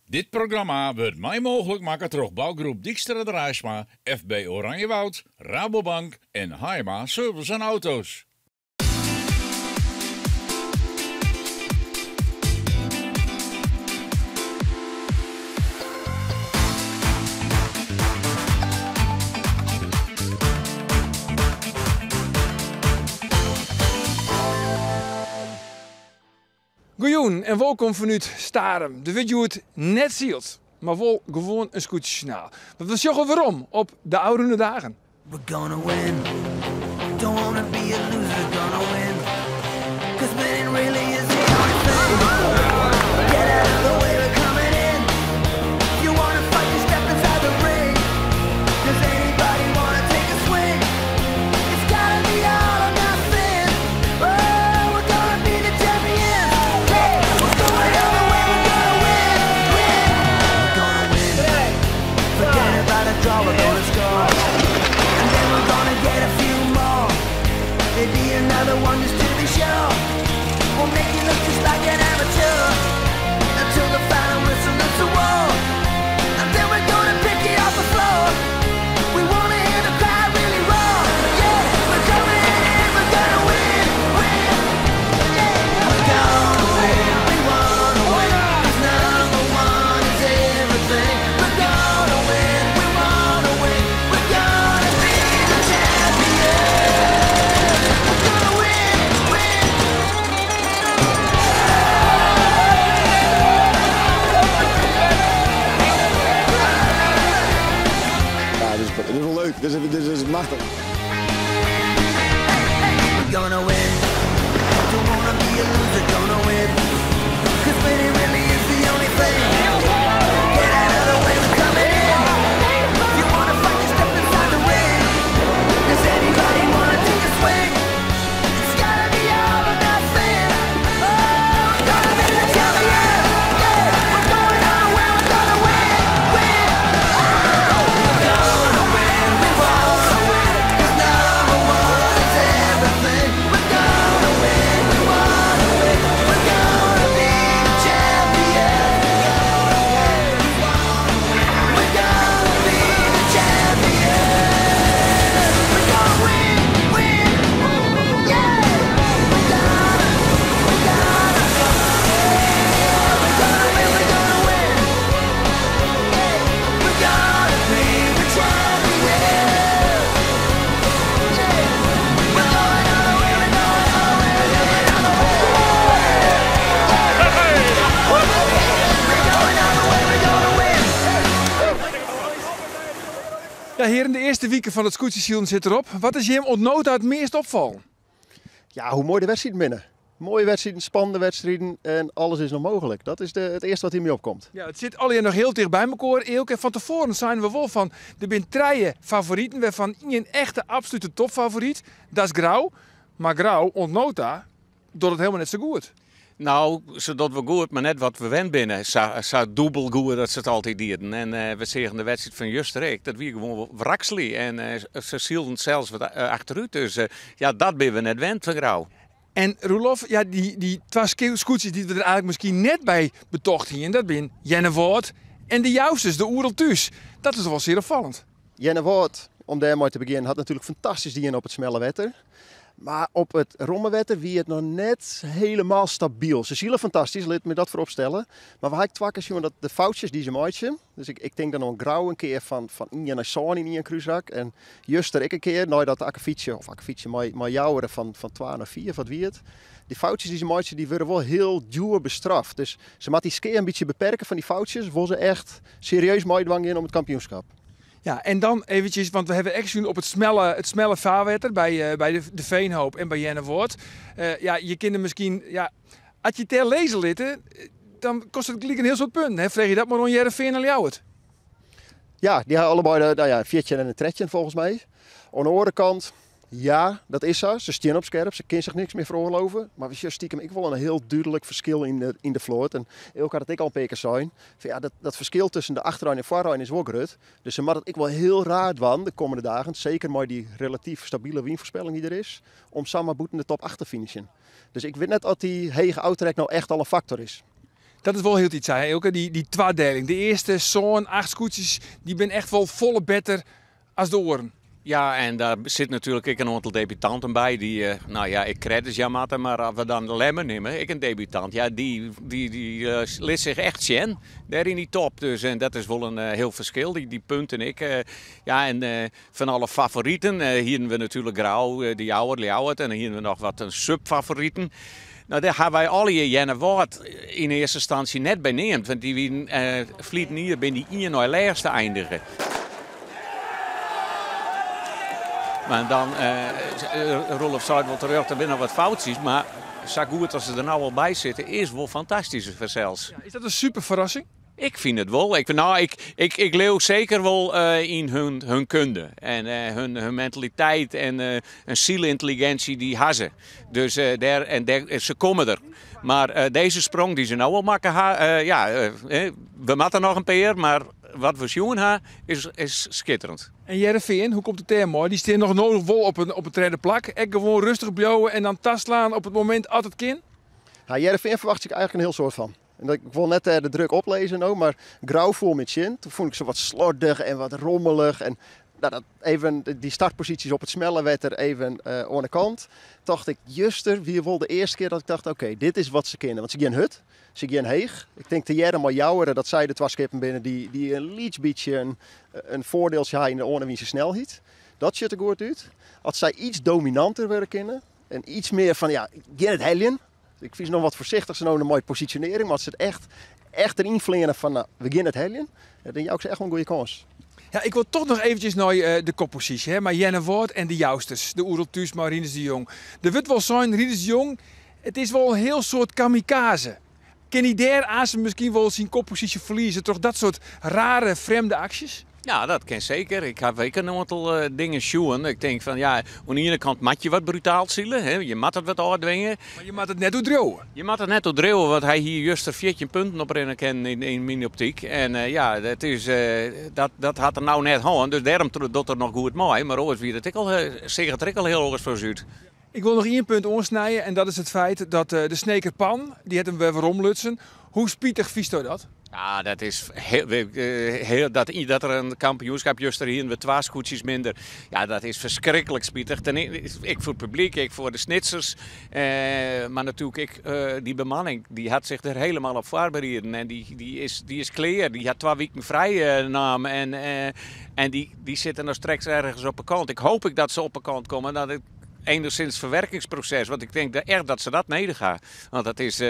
Dit programma wurdt mei mooglik makke troch Bouwgroep Dijkstra Draisma, FB Oranjewoud, Rabobank en Haaima Service en Auto's. Goejûn en wolkom fanút Starum. Der wurdt hjoed net syld, mar wol gewoan in skûtsjesjoernaal. Want we sjogge werom op de ôfrûne dagen. We're gonna win. Don't wanna be a loser, gonna win. 'Cause winning really is the only thing. Get out of the way, we're coming in. You wanna fight, just step inside the ring. Does anybody wanna take a swing? It's gotta be all or nothing. Oh, we're gonna be the champions. Hey, we're going all the way, we're gonna win, win. We're gonna win. Forget about a draw, we're gonna score. And then we're gonna get a few more. Maybe another one just to be sure. We'll make you look just like an amateur. Until the final whistle, it's a war. And then we're gonna pick you off the floor. We wanna hear the crowd really roar. Yeah, we're coming in, we're gonna win, win. Yeah, we're gonna win, we wanna win. 'Cause number one is everything. We're gonna win, we wanna win. We're gonna be the champions. We're gonna win, win. Ja, dit is, dit is wel leuk. Dit is machtich. We're gonna win. Don't wanna be a loser, gonna win. 'Cause winning really is the only thing. Get out of the way, we're coming in. You wanna fight, just step inside the ring. Does anybody wanna take a swing? It's gotta be all or nothing. Oh, we're gonna be the champions. Yeah, we're going all the way, we're gonna win, win. Oh, we're gonna win, we wanna win. 'Cause number one is everything. We're gonna win, we wanna win. We're gonna be the champions. We're gonna be the champions. We're gonna win, win, yeah. We gonna, we gonna, yeah. We're gonna win, we're gonna win. We're gonna be the champions. Yeah. We're going all the way, we're going all the way, we're going all the way. We're going all the way, we're gonna win. Ja, hearen, de earste wike fan it skûtsjesilen sit derop. Wat is jim oant no ta it meast opfallen? Ja, hoe moai de wedstriden binne. Moaie wedstriden, spannende wedstriden en alles is noch mooglik. Dat is it earste wat yn my opkomt. Ja, it sit allegear noch hiel ticht by mekoar, Eelke. En fan tefoaren seinen we wol fan, der binne trije favoriten, wêrfan ien echte absolute topfavoryt. Dat is Grou. Mar Grou, oant no ta, docht it hielendal net sa goed. No, se docht wol goed, mar net wat we wend binne. Sa dûbel goed dat se it altyd dienen. En we seagen de wedstriid fan juster ek, dat wie gewoan wrakselje. En se sylden sels wat achterút. Dus ja, dat binne we net wend fan Grou. En Roelof, ja, dy twa skûtsjes dy't we der eigenlik miskien net by betocht hienen, dat binne Earnewâld en de Jousters, de Oeral Thús. Dat is wol sear opfallend. Earnewâld, om dêrmei te begjinnen, hat natuerlik fantastysk dien op it smelle wetter. Mar op it romme wetter wie it noch net hielendal stabyl. Se sile fantastysk, lit my dat foaropstelle. Mar we ha ek twa kear sjoen dat de foutsjes dy't se meitsje, dus ik tink dan oan Grou in kear fan ien nei sân yn ien krúsrak. En juster ek in kear, nei dat akkefietsje, of akkefietsje mei Jouwer fan twa nei fiif, wat wie it? Dy foutsjes dy't se meitsje, dy wurde wol hiel djoer bestraft. Dus se moat dy skea in bytsje beperke fan dy foutsjes, wol se echt serieus meidwaan gean om it kampioenskap. Ja, en dan eventjes, want we hawwe ek sjoen op it smelle farwetter by de Veenhoop en by Earnewâld. Ja, je kinne miskien, ja, as je it dêr lizze litte, dan kostet it gelyk in hiel soad punten. Hè? Freegje dat mar oan Hearrenfean en Ljouwert. Ja, dy ha allebeide, nou ja, 14 en 13 folgens my. Oan de oare kant, ja, dat is sa. Se stean op skerp, se kinne sich niks mear feroarlove. Mar we sjogge stiekem ek wol in hiel dúdlik ferskil yn de float. En Eelke hat it ek al in pear kear sein. Fan, ja, dat ferskil tusken de achterein en foarein is wol grut. Dus se moat it ek wol hiel raar dwaan de kommende dagen. Seker mei dy relatyf stabile wynfoarspelling dy't der is. Om samar bûten de top 8 te finishen. Dus ik wit net oft dy hege ôftrek no echt al in faktor is. Dat is wol hieltyd sa, hè, Eelke, dy twadeling. De earste sân, acht skûtsjes, dy binne echt wol folle better as de oaren. Ja, en daar sit natuerlik ek in oantal debutanten by dy, no ja, ek credits jaan moatte. Mar as we dan Lemmer nimme, ek in debutant, ja, dy lit sich echt sjen dêr yn dy top. Dus, en dat is wol in hiel ferskil, dy punten ek. Ja, en fan alle favoriten hienen we natuerlik Grou, De Jouwer, Ljouwert en dan hienen we noch wat subfavoriten. Nou, dêr ha wy allegear Earnewâld yn earste ynstânsje net by neamd, want dy wienen ferleden jier binne dy ien nei lêste eindige. Mar dan, Roelof seit wol terjochte, der binne noch wat foutsjes, mar sa goed as se der no al by sitte is wol fantastysk fansels. Ja, is dat in super ferrassing? Ik fyn it wol. Ik, nou, ik leau seker wol yn hun kunde en hun mentaliteit en in sylyntelliginsje dy ha se. Dus dêr, en dêr, se komme der. Mar dizze sprong dy't se no al makke ha, ja, we moatte noch in pear, mar wat we sjoen ha is skitterend. En Hearrenfean, hoe komt it dêr mei? Dy stean noch no wol op it tredde plak. Ek gewoan rêstich bliuwe en dan taslaan op it momint as it kin? Ja, Hearrenfean ferwachtsje ik eigentlik in hiel soad fan. En ik wol net de druk oplizze no, mar Grou foel my tsjin. Toen fûn ik se wat sloardich en wat rommelich. En nou, dat even dy startposysjes op it smelle wetter even oan de kant. Tocht ik, juster wie wol de earste kear dat ik tocht, oké, dit is wat se kinne. Want se gean hurd, se gean heech. Ik tink tegearre mei Jouwer dat sy de twa skippen binne dy't in lyts bytsje in foardieltsje ha yn de oanewynse snelheid. Dat sjocht der goed út. As sy iets dominanter wurde kinne en iets mear fan, ja, gean it heljen. Ik fyn se noch wat foarsichtich sa no mei posisjonearring, mar as se it echt deryn fleane fan, nou, we gean it heljen, dan jou ik se echt wol in goede kâns. Ja, ik wol toch noch eventsjes nei de kopposysje, hè, mei Earnewâld en de Jousters, de Oerol thús mei Rinus de Jong. Der wurdt wol sein, Rinus de Jong, it is wol in hiel soad kamikaze. Kin hy dêr aanst miskien wol syn kopposysje ferlieze troch dat soart rare, frjemde aksjes? Ja, dat kin seker. Ik ha ek in oantal dingen sjoen. Ik tink fan, ja, oan de iene kant moat je wat brutaal sile, hè. Je moat it wat ôfdwinge. Mar je moat it net oerdriuwe. Je moat it net oerdriuwe, want hy hie juster 14 punten oprinne kinnen yn myn optyk. En ja, dat hat er no net hân, dus dêrom docht er noch goed mei. Mar oars wie it ek al, seach it der ek al hiel oars foar út. Ik wol noch ien punt oansnije en dat is it feit dat de Sneker Pan, dy hat him wer weromlutsen. Hoe spitich fynsto dat? Ja, dat is heel, heel, dat, dat der in kampioenskip juster hienen we twa skûtsjes minder. Ja, dat is ferskriklik spitich. Ten ek foar it publyk, ek foar de Snitsers. Mar natuerlik ek dy bemanning, dy hat sich der hielendal op foarberieden. En dy is klear. Dy hat 2 wiken frij naam en dy sitte noch straks ergens op 'e kant. Ik hoop ek dat se op 'e kant komme. Dat it enigszins ferwurkingsproses, want ik tink echt dat se dat nedich ha. Want dat is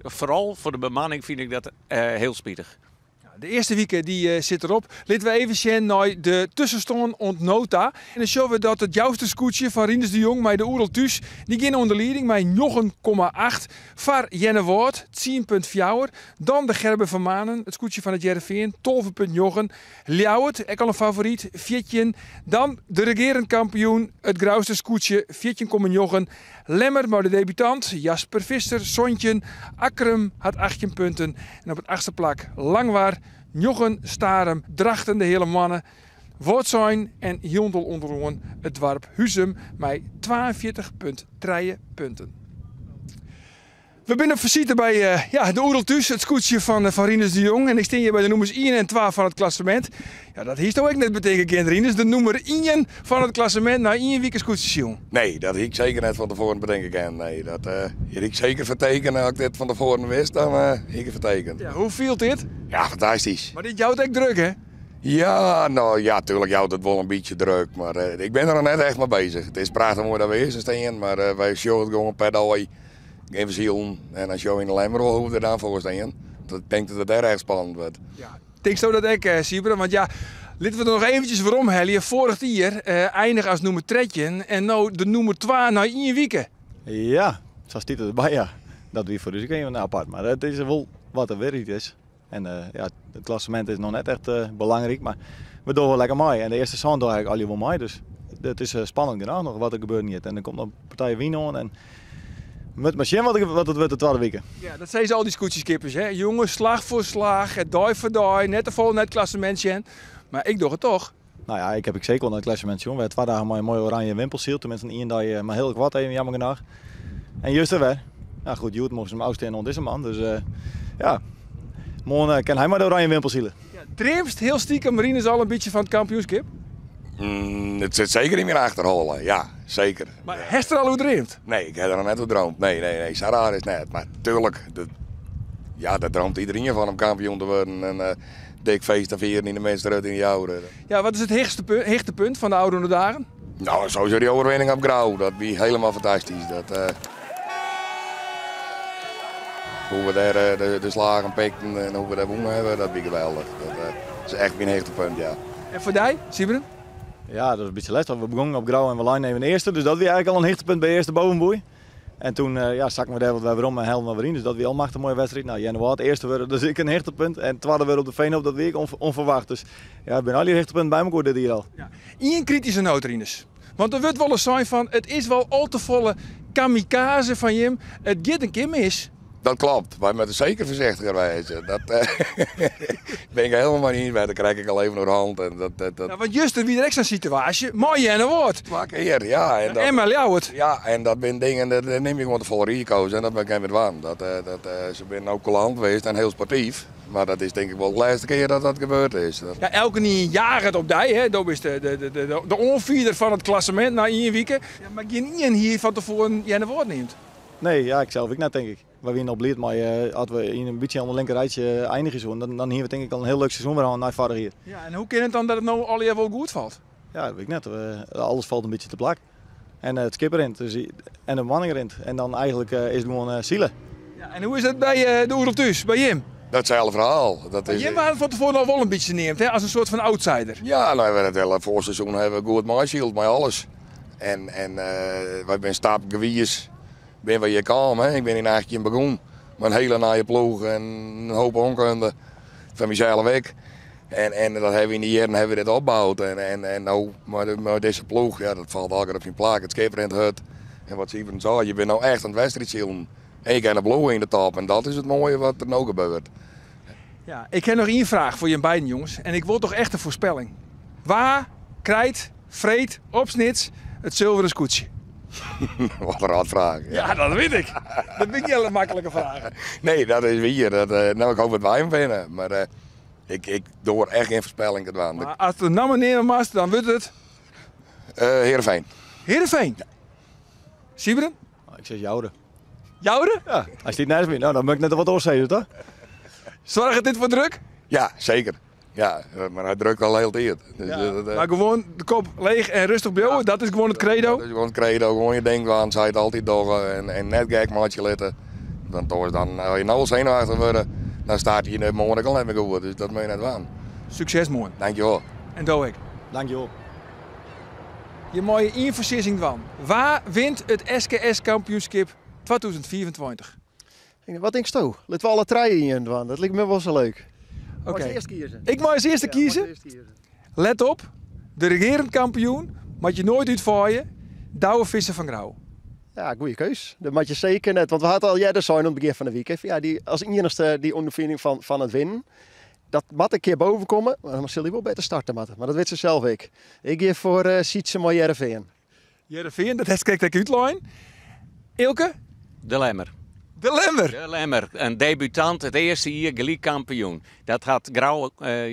foaral foar de bemanning fyn ik dat hiel spitich. Ja, de earste wike dy sit derop. Litte we even sjen nei de tuskenstân oant no ta. En dan sjogge we dat it Jouster skûtsje fan Rinus de Jong mei de Oerol thús, dy gean oan de lieding mei 9,8 foar Earnewâld, 10,4. Dan de Gerben van Manen, it skûtsje fan it Hearrenfean, 12,9. Ljouwert, ek al in favoryt, 14. Dan de regearend kampioen, it Grouster skûtsje, 14,9. Lemmer mei de debutant, Jasper Visser, 17. Akkrum hat 18 punten. En op it achtste plak Langwar, 9. Starum, Drachten, de Heale Moanne, Wâldsein en hielendal ûnderoan it doarp Huzum mei 42,3 punten. We binne op fisite by de Oerol thús, it skûtsje fan Rinus de Jong. En ik stean hjir by de nûmers ien en twa fan it klassemint. Ja, dat hiest ek net betinke kind, Rinus. De nûmer ien fan it klassemint nei ien wike skûtsjesilen. Nee, dat hie ik seker net fan tefoaren betinke kind. Nee, dat hie ik seker fertekene. As ik dit fan tefoaren wist, dan hie ik it fertekene. Ja, hoe fielt dit? Ja, fantastysk. Mar dit jout ek druk, hè? Ja, nou ja, tuerlik jout it wol in bytsje druk, mar ik bin der noch net echt mei beuzich. It is prachtich moai dat we earst stean, mar wy sjogge it gewoan per dei. Gean we silen en dan sjogge we yn de Lemmer wol hoe we der dan foar stean. Want ik tink dat it dêr echt spannend wurdt. Ja, tinksto dat ek, Sybren? Want ja, litte we der noch eventsjes werom helje. Foarich jier einige as nûmer 13 en no de nûmer 2 nei ien wike. Ja, sa stiet it derby, ja. Dat wie foar ús ek even apart, mar it is wol wat de wierheid is. En ja, it klassemint is noch net echt belangryk, mar we dogge wol lekker mei. En de earste sân dogge eigentlik allegear wol mei, dus it is spannend genôch noch wat der gebeuren giet. En der komt noch in partij wyn oan en we moatte mar sjen wat it wurdt de twadde wike. Ja, dat sizze al dy skûtsjeskippers, hè? Jonges, slach foar slach, dei foar dei, net te folle nei it klassemint sjen. Mar ik doch it toch. Nou ja, ik heb ik seker wol nei it klassemint sjoen. We ha 2 dagen mei in moaie oranje wimpel syld, teminsten ien dei mar hiel koart even, jammer genôch. En juster wer. Nou goed, hjoed mochten se him ôfstean oan dizze man, dus ja. Moarn kin hy mei de oranje wimpel sile. Ja, dreamst hiel stikem Rinus al in bytsje fan it kampioenskip? It sit seker yn myn achterholle, ja, seker. Mar hast der al oer dreamd? Nee, ik ha der noch net oer droomd. Nee, nee, nee, sa raar is it net. Mar tuerlik, dat, ja, dêr dreamt iderien fan om kampioen te wurden en dik feest te fieren yn de Minsterhut yn Joure. Ja, wat is it hichtepunt fan de ôfrûne dagen? No, sowieso dy oerwinning op Grou. Dat wie hielendal fantastysk. Dat, hoe we dêr de slagen pikten en hoe we dêr wûn hawwe, dat wie geweldich. Dat is echt myn hichtepunt, ja. En foar dy, Sybren? Ja, dat is in bytsje lestich. We begonnen op Grou en we leinen even earste. Dus dat wie eigenlijk al in hichtepunt by de earste bovenboei. En toen ja, sakken we dêr wat wer werom en hellen we wer yn. Dus dat wie al machtich moaie wedstriid. Nou, Earnewâld earste wurde, dat is ek in hichtepunt. En twadde wurde op de Veenhoop, dat wie ek onverwacht. Dus ja, it binne allegear hichtepunten by mekoar dit jier al. Ja. Ien krityske noot, Rinus. Want der wurdt wolris sein fan it is wol al te folle kamikaze fan jim. It giet in kear mis. Dat klopt. Wy moatte seker foarsichtiger wêze. Dat bin ik hielendal mei iens. Dêr krij ik al even oer hand. En dat, dat, dat... Ja, want juster wie der ek sa'n situaasje mei Earnewâld. Twa kear, ja. En, dat, en mei Ljouwert. Ja, en dat binne dingen, dêr nim je gewoan te folle risiko's en dat kin ik net dwaan. Dat, dat, se binne no coulant west en hiel sportyf. Mar dat is tink ik wol de lêste kear dat dat gebeurd is. Ja, elkenien jaget op dy, hè? Do bist de, de, de, de, de oanfierder fan it klassemint nei ien wike. Ja, mar gjin ien hie fan tefoaren Earnewâld neamd. Nee, ja, ik sels ek net, tink ik. Wy wiene al bliid mei as we yn in bytsje oan de linker rijtsje einigje soene. Dan, dan hiene we tink ik al in hiel leuk seizoen wer hân nei foarich jier. Ja, en hoe kin it dan dat it no allegear wol goed falt? Ja, dat wit ik net. Alles falt in bytsje te plak. En it skip rint, dus, en de bemanning rint. En dan eigentlik is it gewoan sile. Ja, en hoe is dat by de Oerol thús, by jim? Datselde ferhaal. Dat is... Jim waarden fan tefoaren al wol in bytsje neamd, hè, as in soart fan outsider. Ja, nou, we het hele voorseizoen hebben we goed meisield mei alles. En, en wy binne stapgewiis binne we hjir kaam. Hè. Ik bin yn 18 begûn mei in hiele nije ploech en in hoop onkunde fan mysels ek. En, en dat hawwe we yn de jierren hawwe we dit opboud. En, en, en no mei dizze ploech, ja, dat falt allegear op syn plak. It skip rint hurd. En wat Sybren sei, je binne no echt oan it wedstriidsilen. En je kinne bliuwe yn de top. En dat is it moaie wat der no gebeurt. Ja, ik ha noch ien fraach foar jim beiden, jonges. En ik wol toch echt in foarspelling. Wa krijt freed op Snits it sulveren skûtsje? Wat in rotfraach. Ja, dat wit ik. Dat binne gjin maklike fragen. Nee, dat is wier. Dat, no, ik hoop dat wy him winne. Mar ik, ik doar echt gjin foarspelling te dwaan. Mar ast de namme neame moatst, dan wurdt it? Heerenveen. Heerenveen? Ja. Sybren? Ik sis Joure. Joure? Ja, hy stiet neist my. No, dan moat ik net wat oars sizze, toch? Soarget dit foar druk? Ja, seker. Ja, mar hy drukt al hiel tiid. Dus, ja, dat, mar gewoan de kop leech en rêstich bliuwe, dat is gewoan it credo? Dat is gewoan it credo. Gewoan je ding dwaan, sa't je it altyd dogge en, en net gek meitsje litte. Want oars dan, as je no al senuwachtich wurde, dan start je moarn ek al net mear goed. Dus dat moat je net dwaan. Sukses moarn. Dankjewol. En do ek. Dankjewol. Je meie ien foarsizzing dwaan. Wa wint it SKS kampioenskip 2025? Wat tinksto? Litte we alle trije ien dwaan. Dat liket my wol sa leuk. Oké. Earst kieze. Ik mei as earste kieze. Let op, de regearend kampioen moat je noait útfaaie. Douwe Visser fan Grou. Ja, goede keus. Dat moat je seker net. Want we hadden al earder sein oan it begjin fan de wike. Ja, dy as iennichste dy ûnderfining fan, fan it winnen. Dat moat in kear boven komme, mar dan sil hy wol better starte moatte. Mar dat wit se sels ek. Ik gean foar Sytse mei Hearrenfean. Hearrenfean, dat hast krekt ek útlein. Eelke? De Lemmer. De Lemmer? De Lemmer, in debutant, it earste jier gelyk kampioen. Dat hat Grou,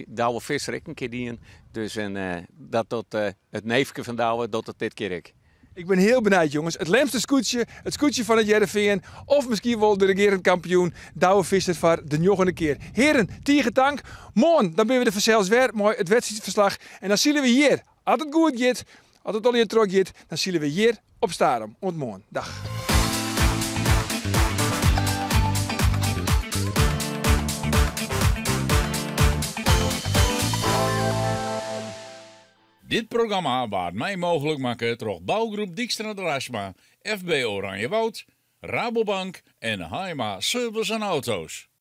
Douwe Visser ek in kear dien. Dus en, dat docht it neefke fan Douwe docht it dit kear ek. Ik bin hiel benijd, jonges. It Lemster skûtsje, it skûtsje fan it Hearrenfean of miskien wol de regearend kampioen Douwe Visser foar de njoggende kear. Hearen, tige tank. Moarn dan binne we der fansels wer mei it wedstriidferslach en dan sile we hjir, as it goed giet, as it allegear trochgiet, dan sile we hjir op Starum. Oant moarn. Dag. Dit programma waard mei mooglik makke troch Bouwgroep Dykstra Draisma, FB Oranjewoud, Rabobank en Haima Service en Auto's.